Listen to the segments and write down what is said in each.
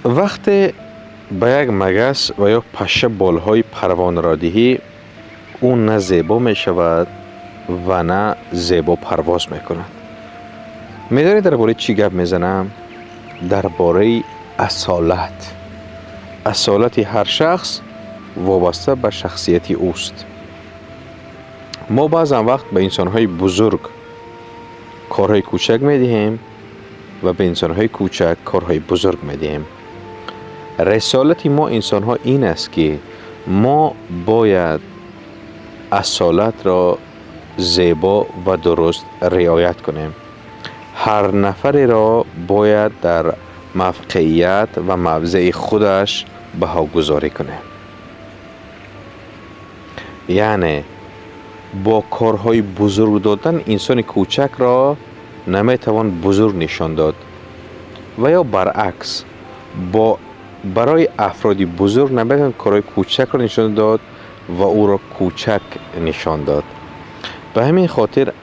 Вақте ба як магас ва ё паша болҳои парвонаро диҳӣ, ӯ на зебо мешавад ва на зебо парвоз мекунад. Медонед, дар бораи чӣ гап мезанам? Дар бораи асолат. Асолати ҳар шахс вобаста ба шахсияти ӯст. Мо баъзан вақт ба инсонҳои бузург корҳои кӯчак медиҳем ва ба инсонҳои кӯчак корҳои бузург медиҳем. Рисолати мо инсонҳо ин аст, ки мо бояд асолатро зебо ва дуруст риоят кунем. Ҳар нафареро бояд дар мавқеият ва мавзеи худаш баҳогузорӣ кунем. Яъне бо корҳои бузург додан инсони кӯчакро наметавон бузург нишон дод ва ё баръакс, бо барои афроди бузург наметавон корҳои кӯчакро нишон дод ва ӯро кӯчак нишон дод. Ба ҳамин хотир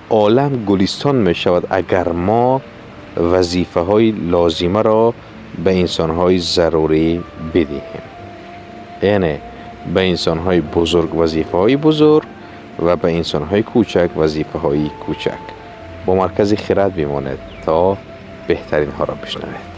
олам гулистон мешавад, агар мо вазифаҳои лозимаро ба инсонҳои зарурӣ бидиҳем. Яъне ба инсонҳои бузург вазифаҳои бузург ва ба инсонҳои кӯчак вазифаҳои кӯчак. Бо Маркази Хирад бимонед, то беҳтаринҳоро бишнавед.